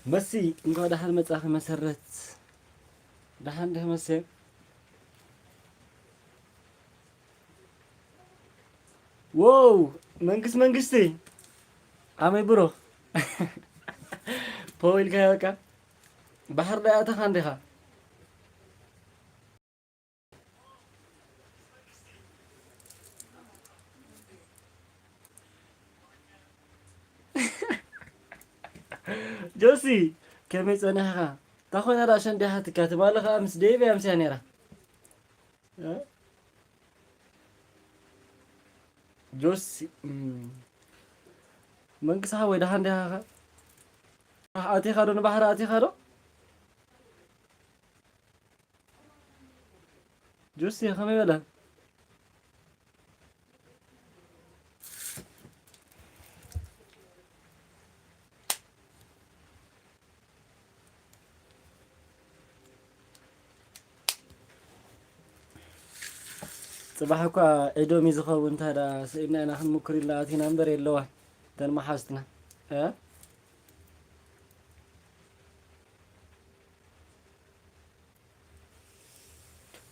መሲ፣ እንኳዕ ደሓን መጻኺ መሰረት። ደሓን ዲኺ መሲ? ዎው፣ መንግስት መንግስቲ። ዓመይ ብሮ። ፖው ኢልካዮ በቃ። ባሕሪ ዶ ኣተኻ እንዲኻ? ጆሲ፣ ከመይ ጸኒሕኻ? እንታይ ኮይና ደኣ ሸንዲሓትካ? ትማሊ ከኣ ምስ ዴቭ እያ ኣምስያ ነይራ። እ? ጆሲ፣ እም፣ መንግስቲ ሓወይ፣ ደሓን ዲኻ? ኣቲኻ ዶ ንባሕሪ ኣቲኻ ዶ? ጆሲ ከመይ በለ? ጽባሕ እኳ ኤዶም እዩ ዝኸውን፣ እንታይ ደኣ ስኢልና ኢና ክንምኩር ኢልና ኣቲና እምበር የለዋን እተን መሓዝትና። እ?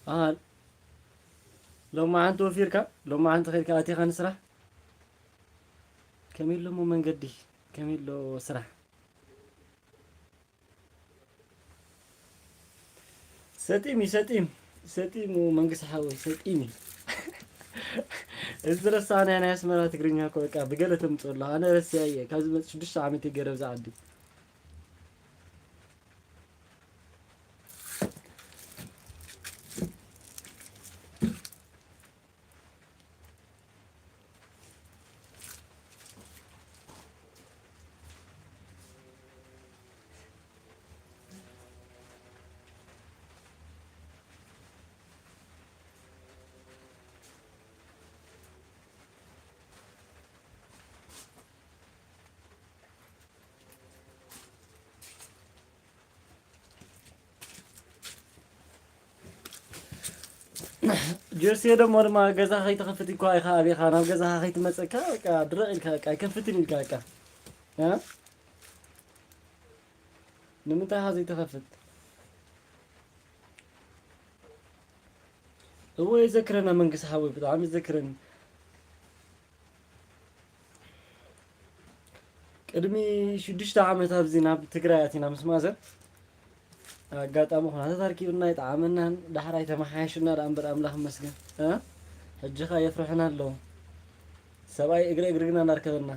ኣሃ፣ ሎማዓንቲ ወፊርካ፣ ሎማዓንቲ ኸይድካ ኣቲኻ ንስራሕ? ከመይ ኣሎ እሞ መንገዲ? ከመይ ኣሎ ስራሕ? ሰጢም እዩ፣ ሰጢም። ሰጢም እዩ መንግስቲ ሓወይ፣ ሰጢም እዩ። እዚ ዝረሳዕናዮ ናይ ኣስመራ ትግርኛ እኮ በቃ ብገለ ተምጽኦ ኣለኻ። ኣነ ረሲዐ እየ። ካብ ዝመጽእ ሽዱሽተ ዓመት እዩ ገረብ ዝዓዲ። ጆርሲዮ ደሞ ድማ ገዛ ከይትኸፍት እኳ ኢኻ ኣቢኻ ናብ ገዛኻ ከይትመጸካ በቃ ድረቕ ኢልካ በቃ ኣይከፍትን ኢልካ በቃ። እ? ንምንታይ ኢኻ ዘይትኸፍት? እወ የዘክረና መንግስቲ ሓወይ ብጣዕሚ የዘክረኒ። ቅድሚ ሽዱሽተ ዓመት ኣብዚ ናብ ትግራይ ኣቲና ምስ ማዘር ኣጋጣሚ ኩነታት ኣርኪብና ኣይጠዓመናን። ዳሕራይ ተመሓየሽና ደኣ እምበር ኣምላኽ ይመስገን። እ? ሕጂ ኸኣ የፍርሑና ኣለዉ። ሰብኣይ እግሪ እግሪ ግና እናርከበና።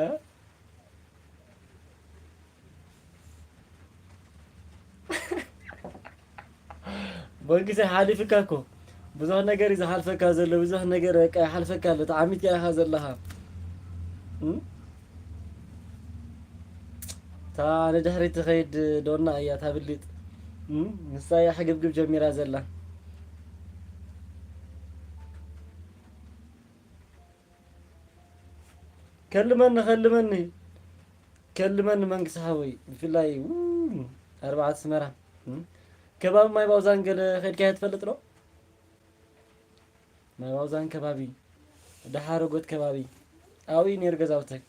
እ? መንግስቲ ሓሊፍካ እኮ ብዙሕ ነገር እዩ ዝሓልፈካ ዘሎ፣ ብዙሕ ነገር በቃ ይሓልፈካ ኣሎ። ተዓሚትካ ኢኻ ዘለኻ። እም? እታ ንድሕሪት ትኸይድ ዶና እያ እታ ብሊጥ። እም? ንሳ እያ ሕግብግብ ጀሚራ ዘላ። ከልመኒ፣ ከልመኒ፣ ከልመኒ መንግስቲ ሓወይ፣ ብፍላይ፣ ው፣ ኣርባዕተ ኣስመራ፣ እም፣ ከባቢ ማይ ባውዛን ገለ ከድካዮ ትፈልጥ ዶ? ማይ ባውዛን ከባቢ፣ ደሓረጎት ከባቢ፣ ኣብኡ እዩ ነይሩ ገዛውተይ።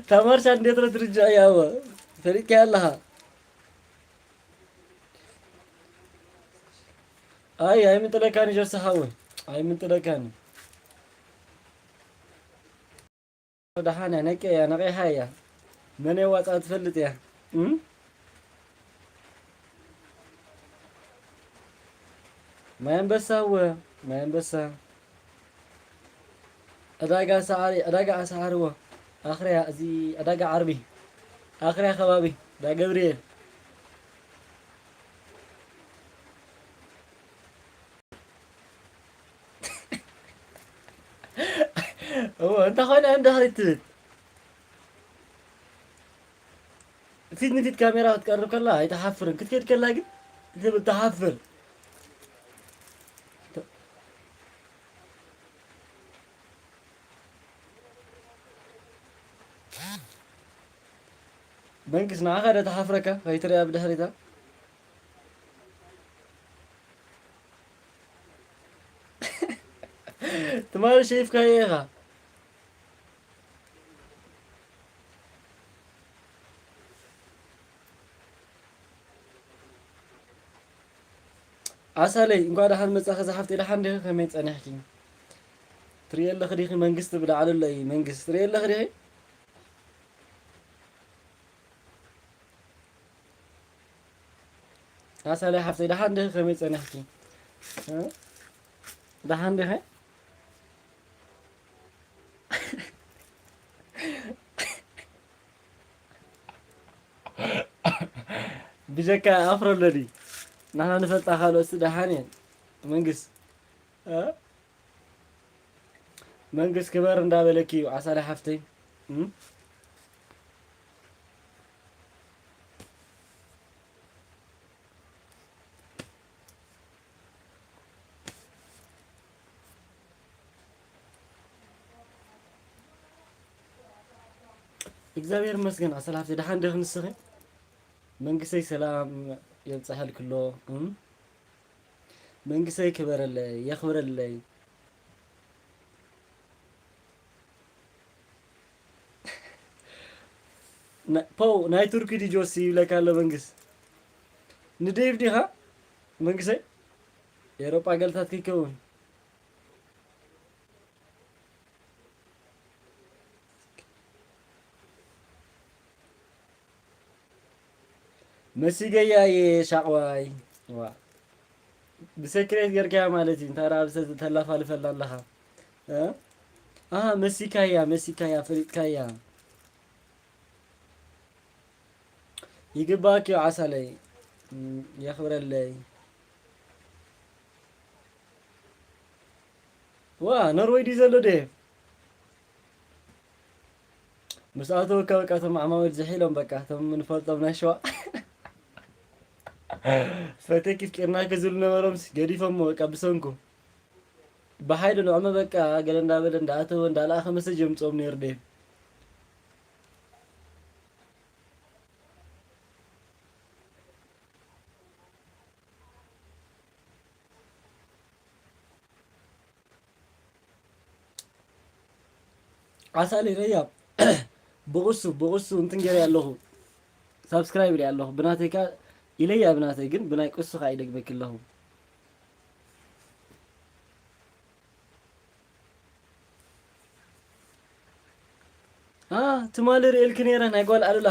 ታማርሻ እንዴት ነው ትርጃ ያወ ፈሪቅ ያለሃ ኣይ ኣይምንጥለካን ጀርሰ ሓወይ ኣይምንጥለካን ደሓን እያ፣ ነቂ እያ፣ ነቒሓ እያ። መን የዋፅኣ ትፈልጥ እያ። እም? ማይ ኣንበሳ እወ፣ ማይ ኣንበሳ። ዕዳጋ ሰዓሪ፣ ዕዳጋ ኣሰዓሪ እወ። ኣኽርያ፣ እዚ ዕዳጋ ዓርቢ። ኣኽርያ ከባቢ፣ እንዳ ገብርኤል። እወ፣ እንተ ኾነ እንድሕሪት ትብል። ፊት ንፊት ካሜራ ክትቀርብ ከላ ኣይትሓፍርን፣ ክትከድ ከላ ግን ትብል ትሓፍር። መንግስት ንዓኻ ዶ ተሓፍረካ ከይትሪኣ ብድሕሪታ? ትማሊ ሸይፍካዮ ኢኻ። ዓሳለይ እንኳዕ ደሓን መጻኺ ዝሓፍተይ፣ ደሓን ዲኺ? ከመይ ጸኒሕኪ? ትሪኢ ኣለኺ ዲኺ መንግስቲ ብላዕሊ ኣሎ እዩ መንግስቲ። ትሪኢ ኣለኺ ዲኺ? ዓሳለይ ሓፍተይ ደሓን ዲኺ? ከመይ ጸኒሕኪ? እ? ደሓን ዲኺ? ብጀካ ኣፍሮ ኣሎ ድዩ? ንሕና ንፈልጣ ካልኦት ደሓን እየን። መንግስት እ? መንግስት ክበር እንዳበለኪ እዩ ዓሳለ ሓፍተይ። እም? እግዚኣብሔር ይመስገን ዓሳለ ሓፍተይ፣ ደሓን ዲኺ ንስኺ? መንግስተይ ሰላም የብፅሐልክሎ። እም? መንግስተይ ክበረለይ፣ የኽብረለይ። ና-፣ ፖው፣ ናይ ቱርኪ ድዩ ጆሲ ይብለካ ኣሎ መንግስ። ንደይብ ዲኻ መንግሰይ? ኤሮጳ ገልታት ከይከውን። መሲገያ እየ ሻቕዋይ። ዋ። ብሰክሬት ገርካያ ማለት እዩ። እንታይ ደኣ ብሰ-፣ ተላፋልፈላ ኣለኻ? እ? ኣሃ፣ መሲካያ፣ መሲካያ፣ ፈሊጥካያ። ይግባእኪ እዩ ዓሳለይ። እም፣ የኽብረለይ። ዋ፣ ኖርወይ ድዩ ዘሎ ዴቭ? ምስ ኣተወካ በቃ እቶም ዓማዊል ዝሒሎም በቃ እቶም ንፈልጦም ናይ ሸዋ። ፈቴኪ ፍቂርናኪ ዝብሉ ነበሮምስ ገዲፎሞ በቃ ብሰንኩ። ብሓይሉ ንዕመ በቃ ገለ እንዳበለ እንዳኣተወ እንዳለኣኸ መሰጅ የምጽኦም ነይሩ ዴቭ። ዓሳሊ ረያ ብቕሱ ብቕሱ እንትን ገይረ ኣለኹ። ሳብስክራይብ ኢለ ኣለኹ። ብናተይ ከኣ ኢለያ ብናተይ ግን ብናይ ቅሱ ከኣ ይደግመኪ ኣለኹ። አ፣ ትማሊ ርእየልኪ ነይረ ናይ ጓል ኣሉላ።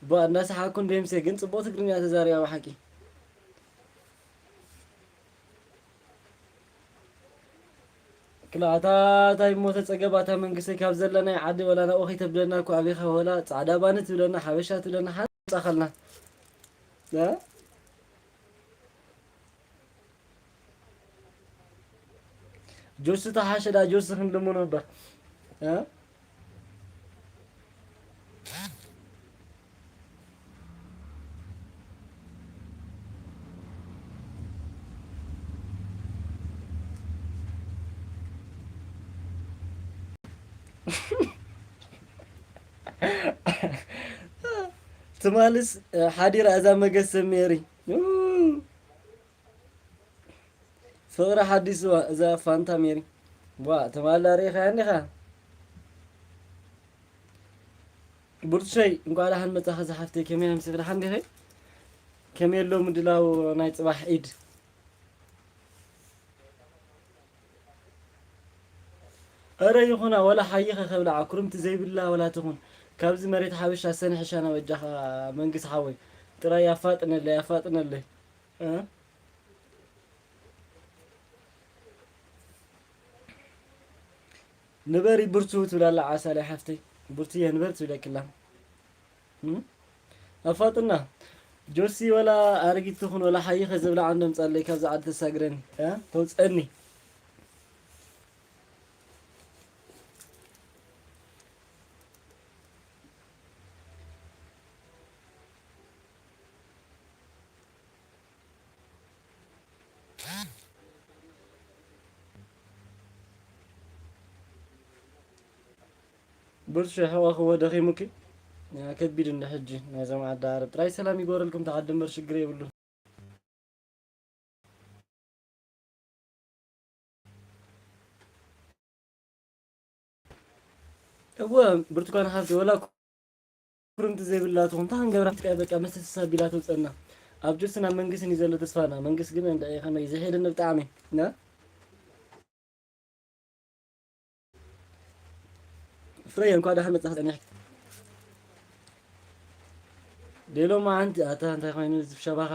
ባ፣ እንዳሰሓኩ እንደ ምሴ ግን ጽቡቕ ትግርኛ ተዛሪባ ብሓቂ። ክላ ኣታ እንታይ እሞ ተጸገብ ኣታ መንግስተይ ካብ ዘለናይ ዓዲ ወላ ናብኡ ከይተብለና እኮ ኣቤኻ ወላ ጻዕዳ ባኒ ትብለና ሓበሻ ትብለና ሓንጻ ኸልና። እ? ጆሲ ተሓሸ ዳ ጆሲ ክንልምኖ እባ። እ? ትማልስ ሓዲራ እዛ መገሰ ሜሪ። ፍቕሪ ሓዲስዋ እዛ ፋንታ ሜሪ። ዋ፣ ትማሊ ርኢኻያ እንዲኻ? ብርቱሸይ፣ እንቋዕ ደሓን መጻኺ ዝሓፍተይ። ከመይ ኣምሲኺ? ደሓን ዲኺ? ከመይ ኣሎ ምድላው ናይ ጽባሕ ዒድ? እረ ይኹና፣ ወላ ሓይኸ ከብልዓ፣ ኩርምቲ ዘይብላ ወላ ትኹን። ካብዚ መሬት ሓበሻ ሰንሕሻና በጃኻ መንግስ ሓወይ። ጥራይ ኣፋጥነለይ፣ ኣፋጥነለይ። እ? ንበሪ ብርቱ ትብላ ኣላ ዓሳለ ሓፍተይ። ብርቱየ ንበር ትብለኪ ኣላ። እም? ኣፋጥና። ጆሲ ወላ ኣረጊት ትኹን ወላ ሓይኸ ዝብላዕ እንዶ ምጻለይ ካብዛ ዓዲ ተሳግረኒ። እ? ተውጸኒ። ብርቱ ሕቆኽዎ ደኺሙኪ። ከቢድ እንደ ሕጂ ናይዞም ዓዲ ዓረብ። ጥራይ ሰላም ይግበረልኩም፣ ተዓዲ እምበር ሽግር የብሉን። እወ፣ ብርቱካን ሓፍቲ፣ ወላ ኩርምቲ ዘይብላ ትኹን፣ እንታይ ክንገብራ? በቃ፣ በቃ፣ መስተሰሳብ ቢላ ተውፀና። ኣብ ጆስን ኣብ መንግስትን እዩ ዘሎ ተስፋና። መንግስት ግን እንደ ከመይ ዝሄደኒ ብጣዕሚ፣ ና? ፍረየ፣ እንኳዕ ደሓን መጻኻ ጸኒሕኪ። ሌሎ መዓንቲ፣ ኣታ እንታይ ኮይኑ እዚ ሸባኻ?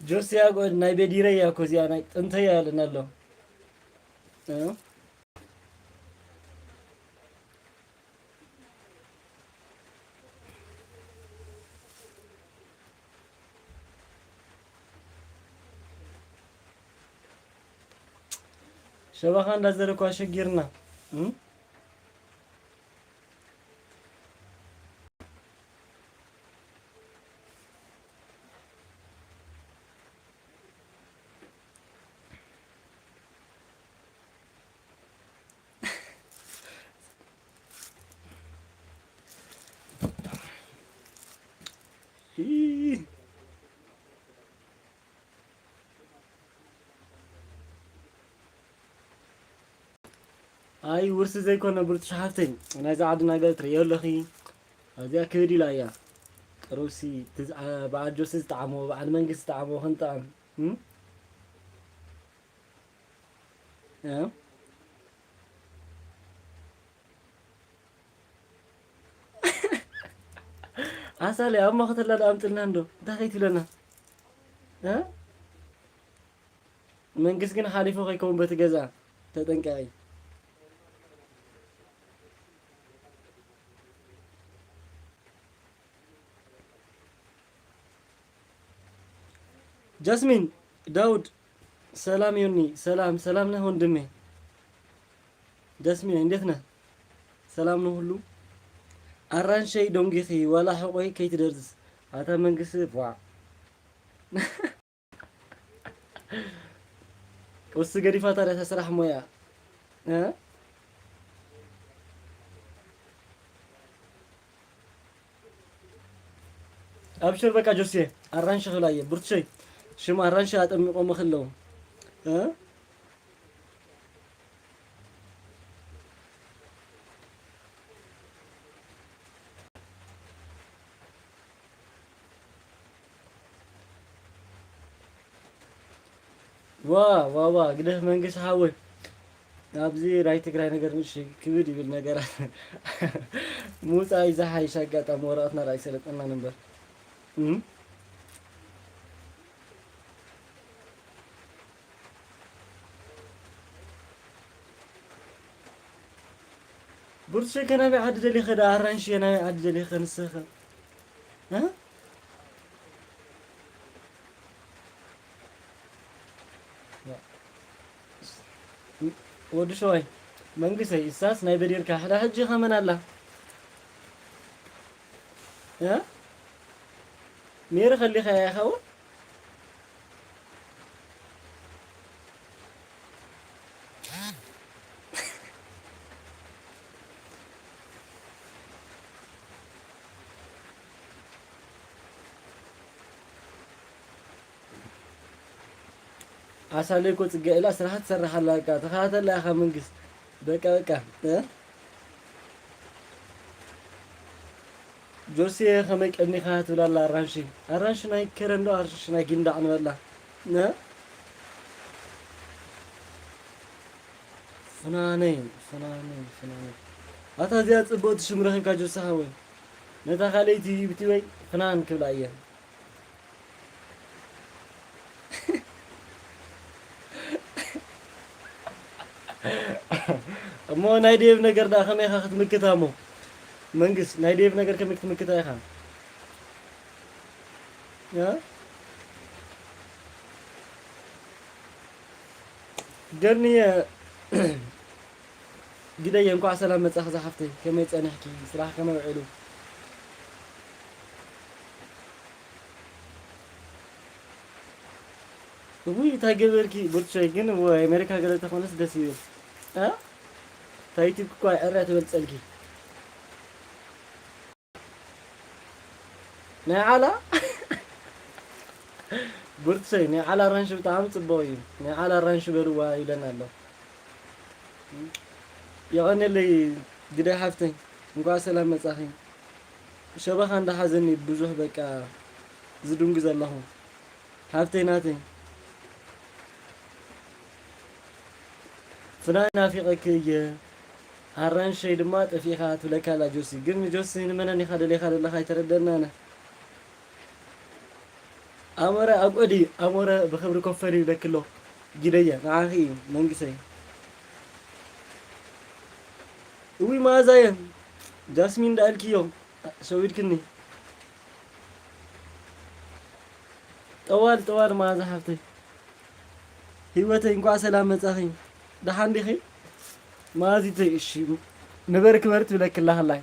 ጆስያ ጎድ ናይ ቤዲረያ እኮ እዚኣ ናይ ጥንተያ ያለን ኣሎ። እ? ሸባኻ እንዳዘረኳ ሸጊርና። እም? ኣይ ውርሲ ዘይኮነ ብርቱሽ ሓፍተይ፣ ናይዛ ዓድና ገለ ትርእዮ ኣለኺ። ኣዚኣ ክብድ ኢላ እያ። ቅሩብሲ ትዝ-፣ ኣ-፣ በዓል ጆሲ ዝጠዓሞ፣ በዓል መንግስቲ ዝጠዓሞ ክንጠዓም። እም? እ? ኣሳለ ኣብ ማኸተላ ዳ ኣምጥልና እንዶ እንታይ ከይትብለና? እ? መንግስት ግን ሓሊፉ ከይከውን በቲ ገዛ ተጠንቀቂ። ጃስሚን ዳውድ ሰላም ዮኒ፣ ሰላም ሰላም ነህ ወንድሜ። ጃስሚን እንዴት ነህ? ሰላም ነው ሁሉ? ኣራንሸይ ዶንጊኺ ዋላ ሕቆይ ከይትደርዝስ ኣታ መንግስቲ ቧዕ። እሱ ገዲፋ ታዲያ እታ ስራሕ ሞያ፣ እ? ኣብሽር በቃ ጆሴ፣ ኣራንሺ ክብላ እየ ብርቱሸይ። ሽም ኣራንሺ ኣጠሚቆም ኣለዉ፣ እ? ዋ፣ ዋ፣ ዋ፣ ግደፍ መንግስቲ ሓወይ። ኣብዚ ናይ ትግራይ ነገር ምሽ ክብድ ይብል ነገራት። ምውፃእ እዩ ዝሓይሽ ኣጋጣሚ ወረቐትና ዳኣ ኣይሰለጠናን እምበር። እም? ብርቱሸ ከ ናበይ ዓዲ ደሊኸ ደኣ ኣራንሺ ናበይ ዓዲ ደሊኸ ንስኸ? እ? ወዲ ሸዋይ መንግሰይ እሳስ ናይ በዴርካ ሕዳ ሕጂ ከመን ኣላ? እ? ሜሪ ከሊኻ ኢኻ እውን? ኣሳለይ እኮ ጽገ ኢላ ስራሓ ትሰርሕ ኣላ። በቃ ተኸታተላ ኢኻ መንግስት። በቃ በቃ፣ እ? ጆሴ ከመይ ቀኒኻ ትብል ኣላ ኣራንሺ። ኣራንሺ ናይ ከረን ዶ ኣራንሺ ናይ ጊንዳዕ ንበላ። እ? ፍናነይ፣ ፍናነይ፣ ፍናነይ። ኣታ እዚኣ ጽብቕቲ ሽም ረኺብካ ጆሴ ሓወይ። ነታ ካልኣይቲ ብቲ ወይ ፍናን ክብላ እየ። እሞ ናይ ዴቭ ነገር ደኣ ከመይ ኢኻ ክትምክታ እሞ? መንግስት፣ ናይ ዴቭ ነገር ከመይ ክትምክታ ኢኻ? እ? ገርንየ ግደየ፣ እንኳዕ ሰላም መጻኺ ዝሓፍተይ። ከመይ ጸኒሕኪ? ስራሕ ከመይ ውዒሉ? ውይ እንታይ ገበርኪ ብርትሸይ ግን ወይ ኣሜሪካ ገለ ተኾነስ ደስ ይብል። እ? ታይቲ እኳ ዕረ ትበልጸልኪ። ናይ ዓላ ብርትሸይ ናይ ዓላ ኣራንሺ ብጣዕሚ ጽቡቕ እዩ። ናይ ዓላ ኣራንሺ በልዋ ይብለና ኣሎ። የቐነለይ ግደ ሓፍተይ እንኳዕ ሰላም መጻኺ። ሸበኻ እንዳሓዘኒ ብዙሕ በቃ ዝድንጉ ዘለኹ ሓፍተይ ናተይ። ፍናን ናፊቐኪ እየ ኣራንሸይ ድማ ጠፊእኻ ትብለካ ኣላ ጆሲ። ግን ጆሲ ንመነን ኢኻ ደሊኻ ዘለኻ ኣይተረደናነ። ኣሞረ ኣብ ኦዲ ኣሞረ ብኽብሪ ኮፈል ይብለኪ ኣሎ። ጊደያ ንዓኺ እዩ መንግሰይ። እዊ መኣዛየ ጃስሚን እንዳልክዮ ሸዊድክኒ። ጠዋል ጠዋል መኣዛ ሓፍተይ ህይወተይ እንኳዕ ሰላም መጻኺ። ደሓን ዲኺ መኣዚተይ? እሺ ንበሪ ክበሪ ትብለኪ ኣላ ከላይ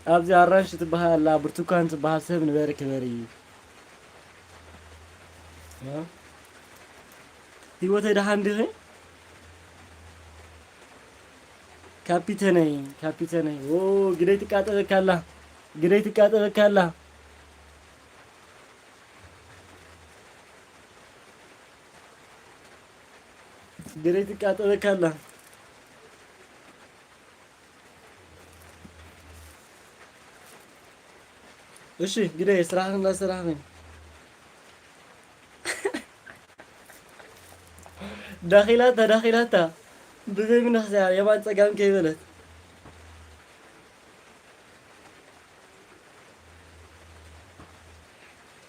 ኣብዚ ኣራንሺ ትበሃል ኣላ ብርቱካን ትበሃል ሰብ ንበሪ ክበሪ። እ? ህይወተይ ደሓን ዲኺ? ካፒተነይ ካፒተነይ ኦ ግደይ ትቃጠበካ ኣላ ግደይ ትቃጠበካ ኣላ። ግደይ ትቃጠበካ ኣላ። እሺ ግደይ ስራሕን እንዳሰራሕን። ዳኺላታ ዳኺላታ ብዘይ ምንኽስያ የማን ጸጋም ከይበለት።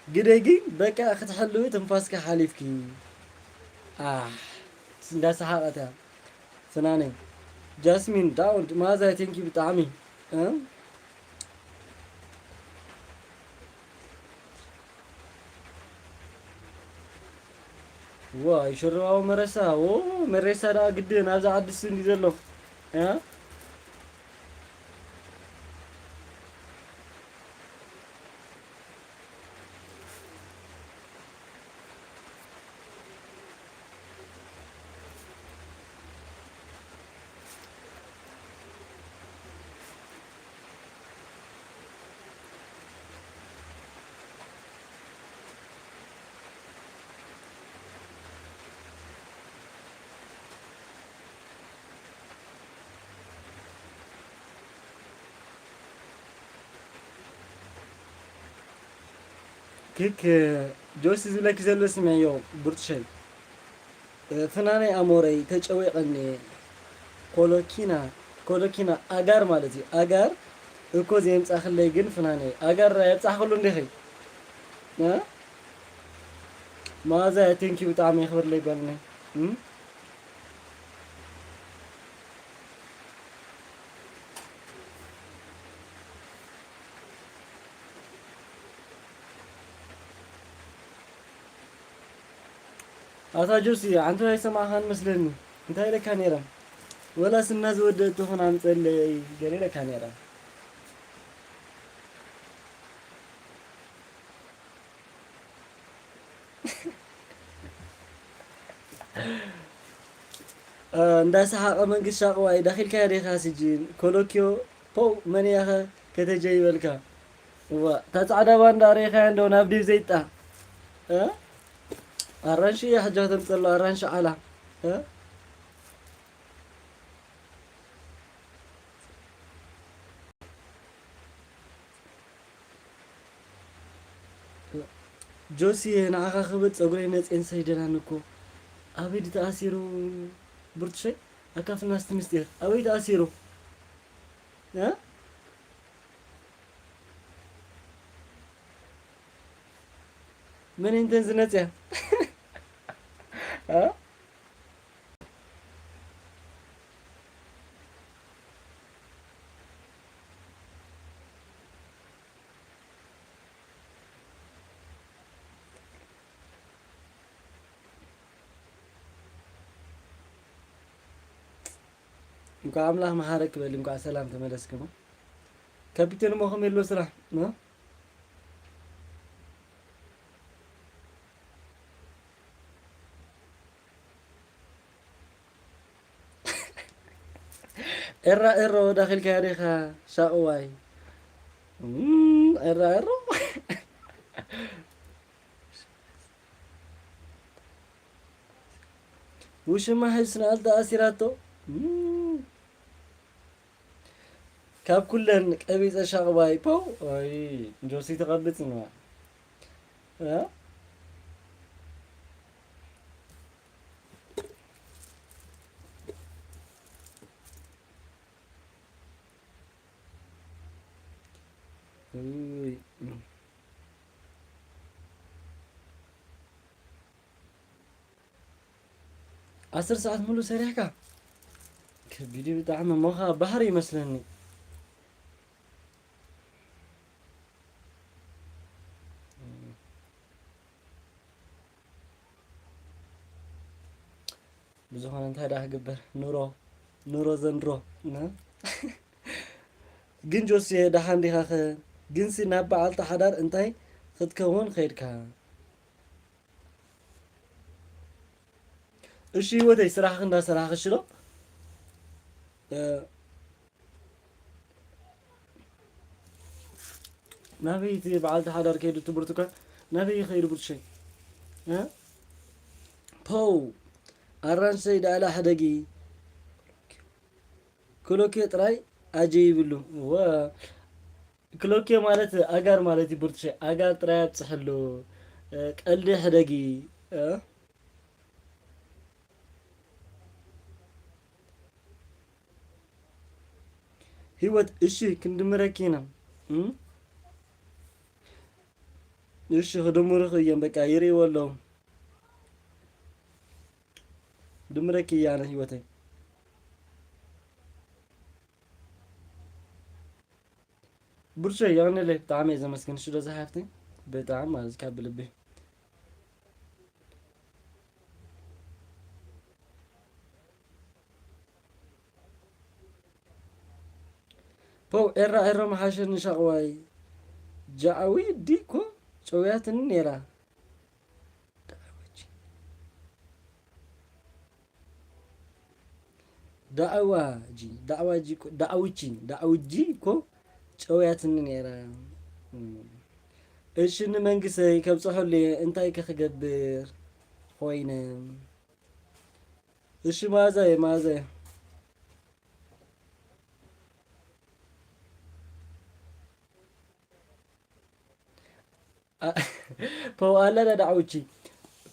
ግደይ ግን በቃ ክትሕልዊ ትንፋስካ ሓሊፍኪ። ኣሕ እንዳሰሓቐት እያ ፍናነይ። ጃስሚን ዳውድ ማዛ ቴንኪ ብጣዕሚ እ? ዋይ ሽርባዊ መረሳ ዎ መሬሳ ደኣ ግድን ኣብዚ ዓዲ እሱ እንዲ ዘሎ እ? ክክ ጆሲ ዝብለኪ ዘሎ ስምዕዮ ብርቱሸይ። ፍናነይ ኣሞረይ ተጨዊቐኒ። ኮሎኪና ኮሎኪና ኣጋር ማለት እዩ። ኣጋር እኮ ዘየምጻኽለይ ግን ፍናነይ ኣጋር የብጻሕክሉ እንዲኺ። እ? መኣዛ ቴንኪ ብጣዕሚ የኽብርለይ ጓልነይ። እም? ኣታ ጆሲ ኣንተ ኣይሰማዕኻን መስለኒ። እንታይ ኢለካ ነይረ? ወላ ስና ዝወደት ትኹን ኣምፀለይ ገለ ኢለካ ነይረ። እንዳሰሓቐ መንግስት ሻቕዋይ ዳኺልካዮ ዲኻ ስጂን ኮሎኪዮ ፖው መን እያኸ ከተጀይበልካ እዋ እታ ጻዕዳ ባንዳ ሬኻያ እንደው ናብ ዲብ ዘይጣ እ ኣራንሺ እያ ሕጃ ተምጸሎ ኣራንሺ ዓላ እ ጆሲ ንዓኻ ክብል ጸጉረይ ነጼን ሰይደናን እኮ ኣበይ ድተኣሲሩ ብርቱሸይ ኣካፍልና እስቲ ምስጢር ኣበይ ተኣሲሩ እ መን እንተን ዝነጽያ እ እንኳዕ ኣምላኽ መሓረኪ በሊ እንኳዕ ሰላም ተመለስኪ እሞ ካፒቴን እሞ ከመይ ኣሎ ስራሕ እ? ኤራ ኤሮ ዳኺልካያ ዲኻ ሻቕዋይ? እም፣ ኤራ ኤሮ። ውሽማ ሒዝና ኣልታ ኣሲራቶ። እም። ካብ ኩለን ቀቢጸ ሻቕባይ። ፖው! ኣይ፣ ጆሲ ተቐብጽ ነው። እ? እይ። ዓሰርተ ሰዓት ሙሉ ሰሪሕካ? ከቢድ እዩ ብጣዕሚ። እሞ ኸዓ ባህሪ ይመስለኒ። ብዝኾነ እንታይ ደኣ ክግበር? ኑሮ፣ ኑሮ ዘንድሮ። ነ? ግን ጆስየ፣ ደሓን ዲኻኸ? ግንሲ ናብ በዓልቲ ሓዳር እንታይ ክትከውን ኸይድካ? እሺ ህይወተይ፣ ስራሕኺ እንዳሰራሕኺ እሺ ዶ? እ፣ ናበይ እቲ በዓልቲ ሓዳር ከይዱ እቲ ብርቱካን? ናበይ ይኸይድ ብርቱሸይ? እ? ፖው! ኣራንሸይ ደኣላ ሕደጊ። ክሎኬ ጥራይ ኣጀይብሉ። ወ-፣ ክሎኬ ማለት ኣጋር ማለት እዩ ብርቱሸይ። ኣጋር ጥራይ ኣብጽሕሉ። እ፣ ቀልዲ ሕደጊ። እ? ህይወት፣ እሺ፣ ክንድምረኪ ኢና። እም? እሺ፣ ክድምሩኺ እዮም፣ በቃ፣ ይርእይዎ ኣለዉ። ድምረኪ እያ፣ ኣነ ህይወተይ። ብርሸ፣ የቐንየለይ፣ ብጣዕሚ እየ ዘመስግን። እሺ፣ ዶ ዝሓፍተይ? ብጣዕሚ ማለት ካብ ብልቢ። ፖው፣ ኤራ ኤሮ መሓሸኒ ሻቕዋይ። ጃዕዊ ዲ እኮ ጨውያትኒ ነይራ። ዳዕወጂ። ዳዕዋጂ፣ ዳዕዋጂ እኮ፣ ዳዕውጂ፣ ዳዕውጂ እኮ ጨውያትኒ ነይራ። እም። እሺ፣ ንመንግሰይ ከብጽሐሉ እየ፣ እንታይ ከ ክገብር ኮይነ? እሺ፣ መኣዛየ፣ መኣዛየ። አ-፣ ፖው ኣለ ዳ ዳዕውቺ።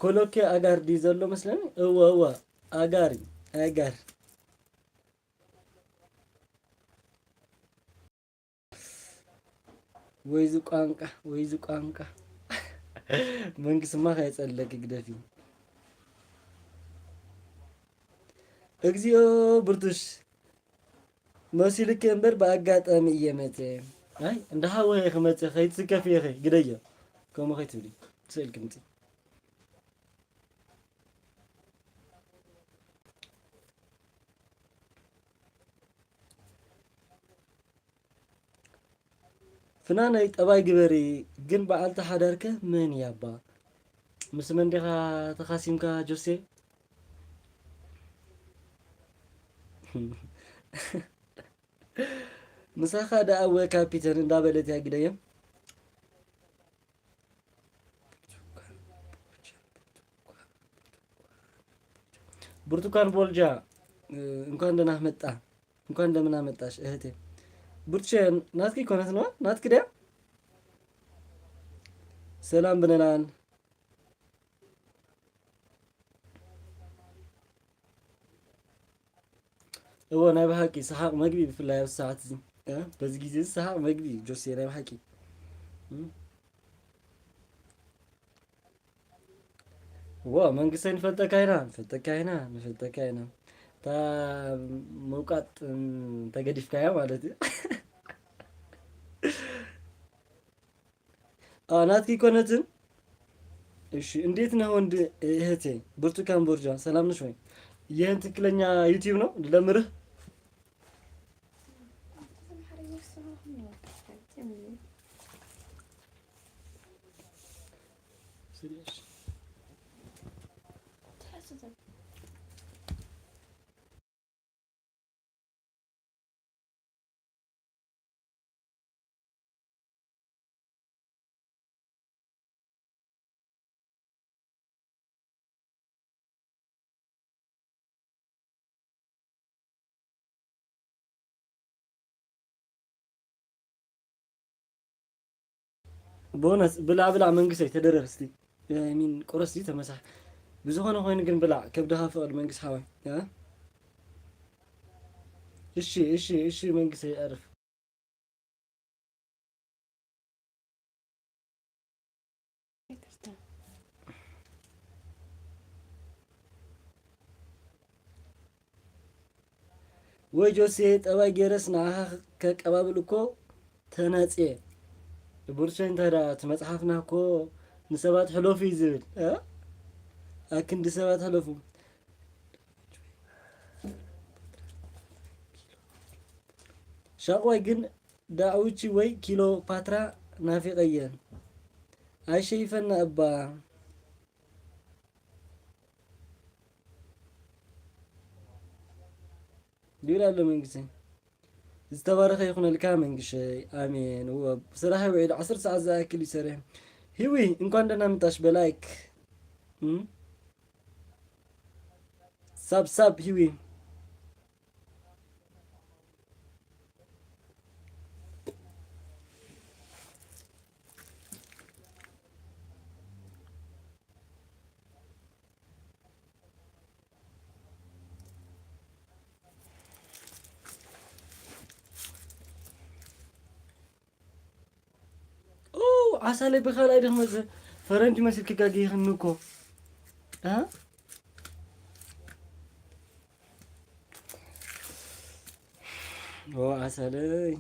ኮሎኬ ኣጋር ድዩ ዘሎ መስለኒ? እወ፣ እወ። ኣጋር እዩ፣ ኣጋር። ወይዚ ቋንቋ፣ ወይዚ ቋንቋ። መንግስማ ከየጸለኪ ግደፊ። እግዚኦ ብርቱሽ፣ መሲሉኪ እምበር ብኣጋጣሚ እየ መጽየ። ኣይ፣ እንዳ ሓወየ ክመጽእ ከይትስከፊ ኢኺ፣ ግደዮ። ከምኡ ከይትብሊ። ስእልኪ ምጺ። ፍናነይ ጠባይ ግበሪ፣ ግን በዓልቲ ሓዳርከ መን እያ እባ? ምስ መን ዲኻ ተኻሲምካ ጆሴ? ምሳኻ ደኣ እወ ካፒተን እንዳበለት እያ ግደዮም። ብርቱካን ቦልጃ፣ እ፣ እንኳን ደህና መጣ። እንኳን ደህና መጣሽ እህቴ። ብርቱሸ፣ ናትኪ ኮነት ነዋ? ናትኪ ድያ? ሰላም ብነናን። እወ፣ ናይ ብሓቂ ሰሓቕ መግቢ፣ ብፍላይ ኣብዚ ሰዓት እዚ፣ እ፣ በዚ ግዜ እዚ ሰሓቕ መግቢ እዩ፣ ጆሴ፣ ናይ ብሓቂ። እ? እወ፣ መንግስተይ ንፈልጠካ ኢና፣ ንፈልጠካ ኢና፣ ንፈልጠካ ኢና። እታ ምውቃጥ፣ እም፣ ተገዲፍካያ ማለት እዩ። አ፣ ናትኪ ኮነትን። እሺ፣ እንዴት ነህ ወንድ እህቴ? ብርቱካን ቦርጃ፣ ሰላም ነሽ ወይ? ይህን ትክክለኛ ዩቲዩብ ነው? ልደምርህ? ቦነስ ብላ ብላ መንግሰይ ተደረር እስቲ። ሚን ቁረስ ዲ ተመሳሕ። ብዝኾነ ኮይኑ ግን ብላ ከብድኻ ፍቕድ መንግስ ሓወይ። እ? እሺ፣ እሺ፣ እሺ መንግሰይ ኣርፍ። ወይ ጆሴ፣ ጠባይ ገይረስ ንዓኻ ከቀባብል እኮ ተናጽየ። ብርሸይ እንታይ ደኣ እቲ መጽሓፍና እኮ ንሰባት ሕለፉ እዩ ዝብል፣ እ? ኣክንዲ ሰባት ሕለፉ። ሻቕዋይ ግን ዳዕውቺ ወይ ኪሎፓትራ ናፊቐየን። ኣይሸይፈና እባ። ይብል ኣሎ መንግስቲ። ዝተባረኸ ይኹነልካ መንግሸይ። ኣሜን። እወ፣ ብስራሕ ውዒሉ ዓሰርተ ሰዓት ዝኣክል ይሰርሕ። ሂዊ፣ እንኳን ደህና መጣሽ በላይክ። እም? ሳብ፣ ሳብ፣ ሂዊ። ኦ፣ ዓሳለይ ብኻልኣይ ድኽመ ፈረንጂ መሲልኪ ጋጊኽኒ እኮ። እ? ኦ፣ ዓሳለይ።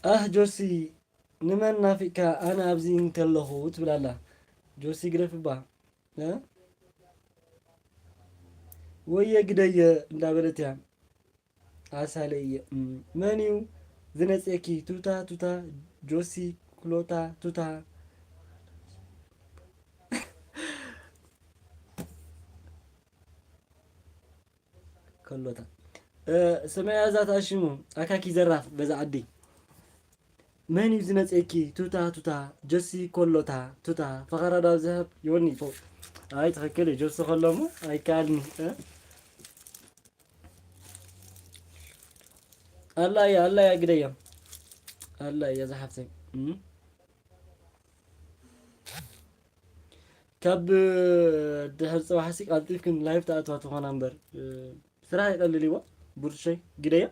ኣህ ጆሲ፣ ንመን ናፊቅካ ኣነ ኣብዚ እንተለኹ ትብል ኣላ። ጆሲ ግደፍባ። እ? ወየ ግደየ እንዳበለት እያ። ኣሳለየ፣ እም፣ መን እዩ ዝነጽየኪ? ቱታ፣ ቱታ፣ ጆሲ፣ ኩሎታ፣ ቱታ። ከሎታ። እ፣ ስምዒ እዛ ተኣሽሙ፣ ኣካኪ ዘራፍ፣ በዛ ዓዲ። መን እዩ ዝነጽየኪ? ቱታ፣ ቱታ፣ ጆሲ፣ ኮሎታ፣ ቱታ፣ ፈኸራ ዳብ ዝህብ፣ ዮኒ፣ ፎ። ኣይ፣ ትኽክል እዩ፣ ጆሲ ከሎ እሞ ኣይከኣልኒ፣ እ? ኣላ እያ፣ ኣላ እያ፣ ግደያ። ኣላ እያ፣ ዝሓፍተይ። እም? ካብ ድሕሪ ጽባሕሲ ቀልጢፍክን ላይፍ ተኣትዋ ትኾና እምበር፣ እ፣ ስራሕ ይቐልል ይዋ፣ ቡርሸይ፣ ግደያ።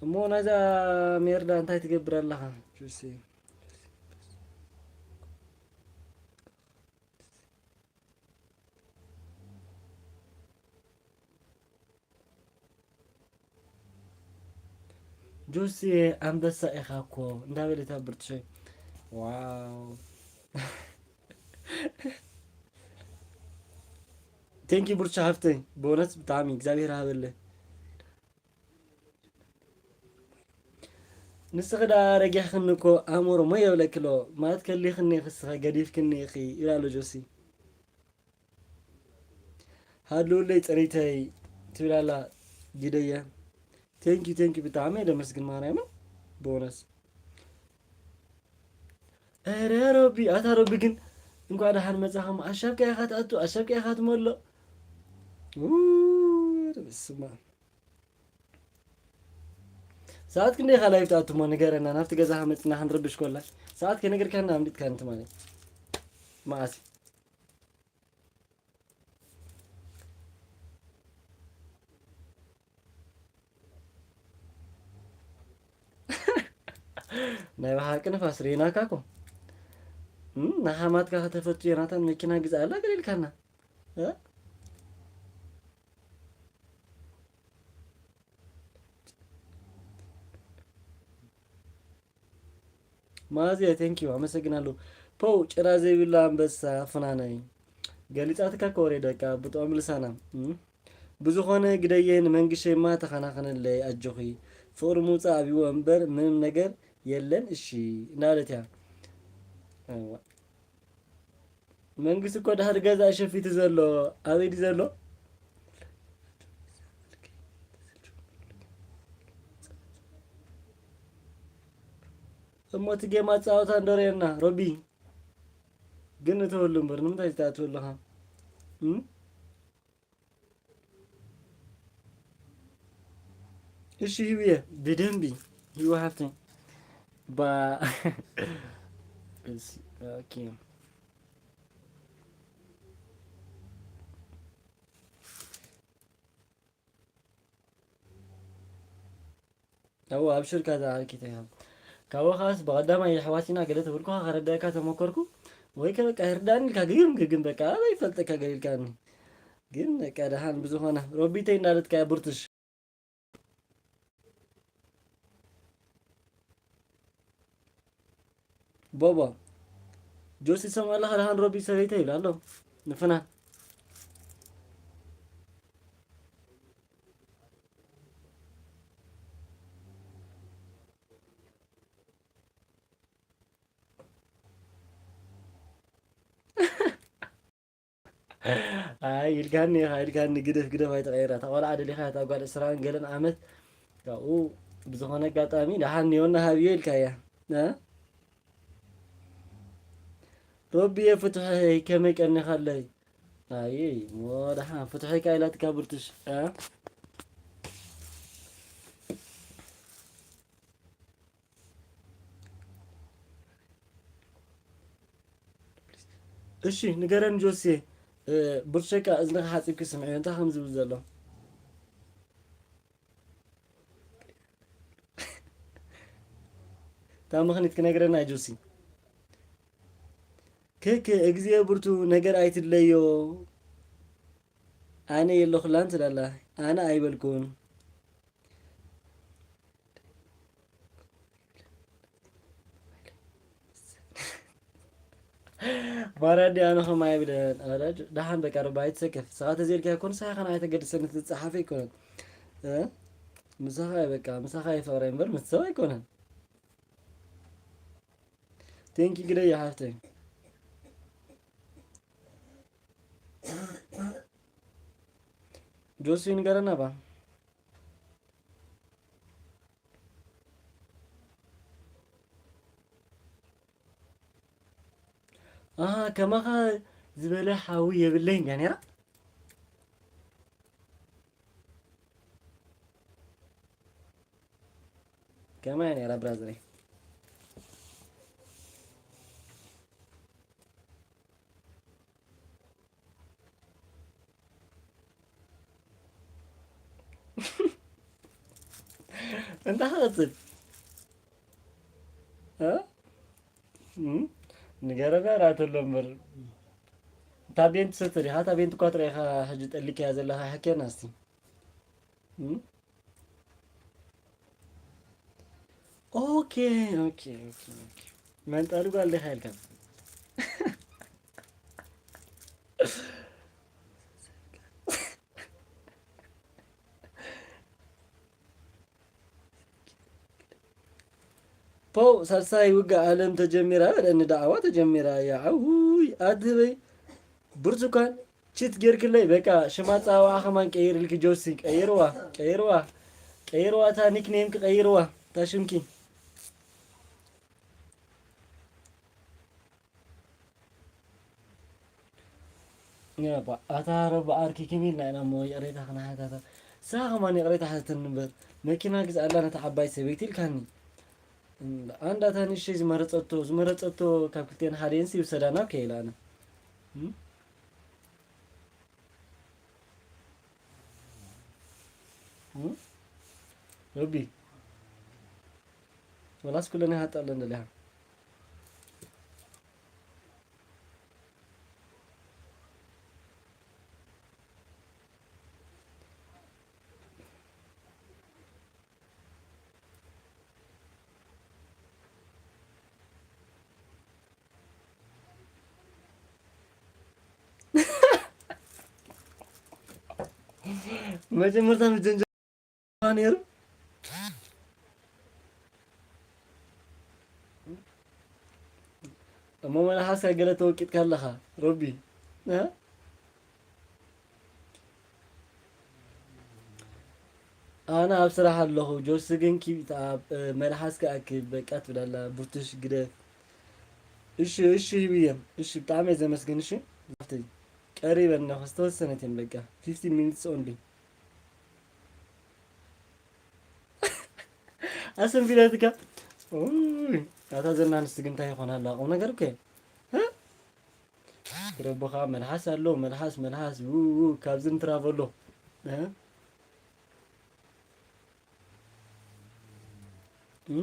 እሞ ናይዛ ሜርዳ እንታይ ትገብር ኣለኻ? ጁሲ። ጆሲ ኣንበሳ ኢኻ እኮ እንዳበለት ኣብ ብርትሸይ። ዋው። ቴንኪ ብርቻ ሃፍተይ፣ ብእውነት ብጣዕሚ እግዚኣብሔር ሃበለ። ንስኺ ደኣ ረጊሕክኒ እኮ ኣእምሮ ሞ የብለኪ ኣሎ ማለት ከሊኽኒ ኢኺ እስኸ ገዲፍክኒ ኢኺ ይብል ኣሎ ጆሲ። ሃልውለይ ጽሪተይ ትብል ኣላ ጊደያ። ቴንኪ ቴንኪ ብጣዕሚ እየ ደመስግን ማርያምን ብእውነት። ኧረ ሮቢ ኣታ ሮቢ ግን እንኳዕ ደሓን መጻኻ እሞ ኣሻብካ ኢኻ ትኣቱ ኣሻብካ ኢኻ ትመልእ። ውይ በስመ ኣብ። ሰዓት ክንደይ ኢኻ ላይቭ ትኣቱ እሞ ንገረና፣ ናብቲ ገዛኻ መጺና ክንርብሽ ኮላ። ሰዓት ከይነገርካና ኣምሊጥካኒ ትማሊ መዓስ እዩ? ናይ ብሓቂ ንፋስ ርኢናካ እኮ። እም፣ ንሓማትካ ከተፈቱ ዮናታን መኪና ግዛኣላ ገለ ኢልካና። እ? ማዝያ፣ ቴንኪዩ፣ ኣመሰግናለሁ። ፖው፣ ጭራ ዘይብላ ኣንበሳ ፍናነይ። ገሊጻትካ እኮ ወሬ ደቃ፣ ብጥዑም ልሳና። እም። ብዝኾነ ግደየ ንመንግሸይማ ተኸናኸነለይ፣ ኣጆኺ። ፍቕሪ ምውጻእ ኣብይዎ እምበር ምንም ነገር የለን፣ እሺ፣ እንዳበለት እያ። እዋ። መንግስቲ እኮ ድሕሪ ገዛ ሸፊቱ ዘሎ፣ ኣበይ ድዩ ዘሎ? እሞ እቲ ጌም ኣጻወታ እንዶ ርኤና ሮቢ። ግን እተወሉ እምበር ንምንታይ ትኣትወሉ ኣለኻ? እም? እሺ ህይወት ብደንቢ ህይወት ሃፍተይ ባ እሺ፣ ኦኬ። እወ፣ ኣብሽር፣ ካዛ ዓርኪ ተይሃብ። ካብኡ ኸኣስ ብቐዳማይ ኣሕዋትና ገለ ተበልኩኻ ከረዳእካ ተመኮርኩ፣ ወይ ከ በቃ ይርዳእኒ ኢልካ ግግም ግግም በቃ ኣበይ ይፈልጠካ ገለ ኢልካኒ። ግን በቃ ደሓን ብዝኾነ ሮቢተይ እንዳለትካ እያ ብርትሽ። ቦቦ፣ ጆሲ ትሰምዖ ኣለኻ ደሓን ሮቢ ሰበይተይ ይብል ኣሎ። ንፍና። ኣይ ኢልካኒ ኢኻ፣ ኢልካኒ ግደፍ፣ ግደፍ ኣይትቐይራ። እታ ቆልዓ ደሊኻ እታ ጓል ዕስራን ገለን ዓመት ካብኡ ብዝኾነ ኣጋጣሚ ደሓን ኒዮና ሃብዮ ኢልካያ። እ? ሮቢየ ፍትሐይ ከመይ ቀኒኻለይ? ኣይ እሞ ደሓን ፍትሐይ ካ ኢላትካ ብርትሽ። እ? እሺ ንገረኒ ጆሴ፣ እ፣ ብርሸቃ እዝንኻ ሓጺብኪ ስምዕዮ፣ እንታይ ከም ዝብል ዘሎ? እታ ምኽኒት ክነግረና ጆሲ። ክክ፣ እግዚኦ ብርቱ ነገር ኣይትድለዮ። ኣነ የለኹላን ትላላ። ኣነ ኣይበልኩን። ማራ እንዲ ኣነ ኸም ኣይብለን። ኣረ ደሓን በቃ ረባ ኣይትሰከፍ። ንስኻ ተዘይልካ ይኮን ንስኻ ኸን ኣይተገድሰን እቲ ዝጸሓፈ ኣይኮነን። እ? ምሳኻ እዩ በቃ፣ ምሳኻ እዩ ፍቕረይ እምበር ምስ ሰብ ኣይኮነን። ቴንኪ ግደይ ሓፍተይ። ጆሲ ንገረና ባ። ኣሃ፣ ከማኻ ዝበለ ሓዊ የብለይን እያ ነይራ። ከማይ ነይራ ብራዘረይ። እንታይ ክቕጽል? እ? እም? ንገረና ራተሎ እምበር። ታቤን ትሰትር ኢኻ፣ ታቤን ትኳትራ ኢኻ፣ ሕጂ ጠሊካያ ዘለኻ ሓኬና እስቲ። እም? ኦኬ፣ ኦኬ፣ ኦኬ፣ ኦኬ። መንጣሉ ጓል ዲኻ ኢልካ። ፖው፣ ሳልሳይ ውግእ ዓለም ተጀሚራ በለኒ፣ ዳዕዋ ተጀሚራ እያ። ኣውይ፣ ኣድህበይ። ብርቱካን፣ ቺት ጌርክለይ፣ በቃ፣ ሽም ኣጸዋውዓ ከማን ቀይርልኪ፣ ጆሲ፣ ቀይርዋ፣ ቀይርዋ፣ ቀይርዋ፣ እታ ኒክኔምኪ ቀይርዋ፣ እታ ሽምኪ። ያባ፣ ኣታ ረባ ዓርኪ ከመይ ኢልና ኢና እሞ ይቕሬታ ክነሓታታ? ንስኻ ከማን ይቕሬታ ሓተተኒ እምበር፣ መኪና ግዝኣላ ነታ ዓባይ ሰበይቲ ኢልካኒ። ኣንዳ እታ ንእሽተይ ዝመረጸቶ፣ ዝመረጸቶ ካብ ክልቴና ሓደንሲ ይውሰዳ ናብ ከይላ ኣነ። እም? እም? ረቢ፣ ወላስ ኩለን ይሃጣለን ደሊኻ? መጀመርታ ምጀንጀ ነይሩ። እሞ መናሓስካ ገለ ተወቂጥካ ኣለኻ ሮቢ፣ እ? ኣነ ኣብ ስራሕ ኣለኹ፣ ጆሲ ግን ኪድ ኣብ፣ እ፣ መልሓስ ክኣክል በቃ ትብል ኣላ፣ ብርቱሽ ግደፍ። እሺ፣ እሺ፣ ህብየ፣ እሺ፣ ብጣዕሚ እየ ዘመስግን። እሺ፣ ሓፍተይ፣ ቀሪበ ኣለኹ፣ ዝተወሰነት እየን በቃ፣ fifteen minutes only። ኣሰንቢዳትካ። ኡይ፣ ኣታ ዘና ኣንስቲ ግን እንታይ ይኾና ኣለዋ? ቁም ነገር እኮ እየ። እ? ክረብኻ መልሓስ ኣሎ፣ መልሓስ፣ መልሓስ፣ ው፣ ው፣ ካብዚ ንትራቭ ኣሎ። እ? እ?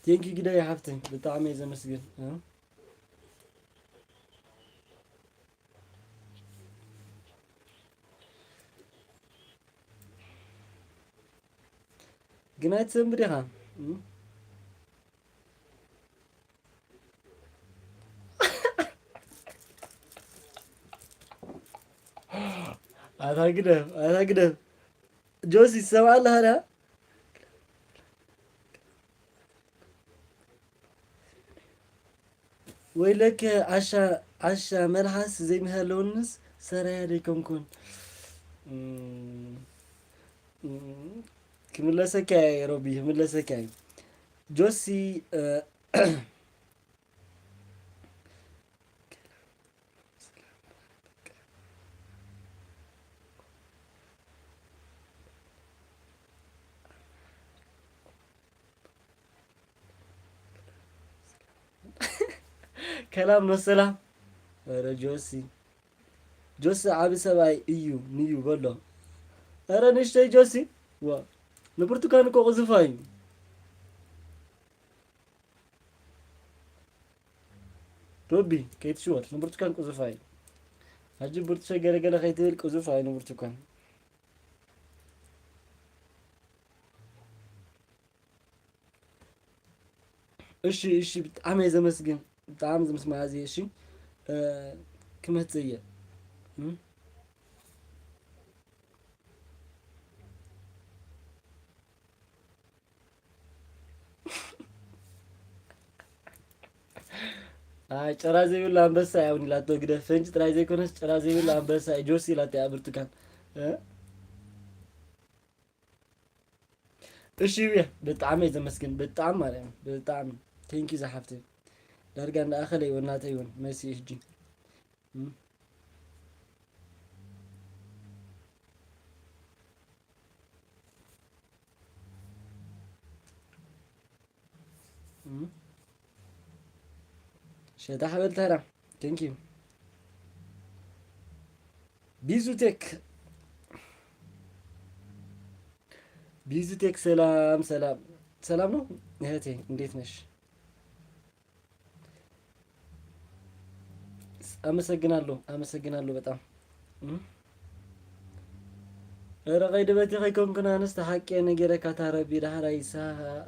ቴንኪ ግዳይ ሓፍተይ፣ ብጣዕሚ እየ ዘመስግን። እ? ግን ኣይትሰንብድ ኢኻ። እ? ኣታ ግደፍ፣ ኣታ ግደፍ። ጆሲ፣ ትሰምዓ ኣለኻ ድያ? ወይለከ ዓሻ፣ ዓሻ መልሓስ ዘይምሃለውንስ ሰራያ ደይኮንኩን። እም፣ እም፣ ክምለሰካ እየ ሮቢ፣ ክምለሰካ እየ። ጆሲ፣ እ፣ ከላም ነው ሰላም። ኧረ ጆሲ፣ ጆሲ ዓቢ ሰብኣይ እዩ ንዩ በሎ። ኧረ ንእሽተይ ጆሲ፣ ዋ፣ ንብርቱካን እኮ ቅዝፋ እዩ። ሮቢ፣ ከይትሽወድ፣ ንብርቱካን ቅዙፋ እዩ። ሕጂ ብርቱሸ ገለገለ ከይትብል፣ ቅዙፋ እዩ ንብርቱካን። እሺ፣ እሺ፣ ብጣዕሚ እየ ዘመስግን። ብጣዕሚ ዘመስግን ኣዝየ፣ እሺ። እ፣ ክመጽእ እየ። እም? ኣይ፣ ጭራ ዘይብሉ ኣንበሳ እያ እውን ኢላቶ ግደፍ። ፈንጂ ጥራይ ዘይኮነስ ጭራ ዘይብሉ ኣንበሳ እዩ ጆሲ ኢላቶ እያ ብርቱካን። እ? እሺ፣ እየ ብጣዕሚ እየ ዘመስግን። ብጣዕሚ ማለት እዩ። ብጣዕሚ። ቴንኪ ዝሓፍተይ። ዳርጋ እንዳኣኸለ እዩ እናተይ እውን መሲ ሕጂ። እም? እም? ሸታ ሓበል ተራ። ቴንክ ዩ። ቢዙቴክ። ቢዙቴክ ሰላም፣ ሰላም። ሰላም ነው እህቴ፣ እንዴት ነሽ? አመሰግናለሁ፣ አመሰግናለሁ በጣም። እም? ኧረ ኸይዲ በቲ ኸይኮንኩን ኣነስ ተሓቄ ነጌረካ ታረቢ ዳሕራይ ሳ-፣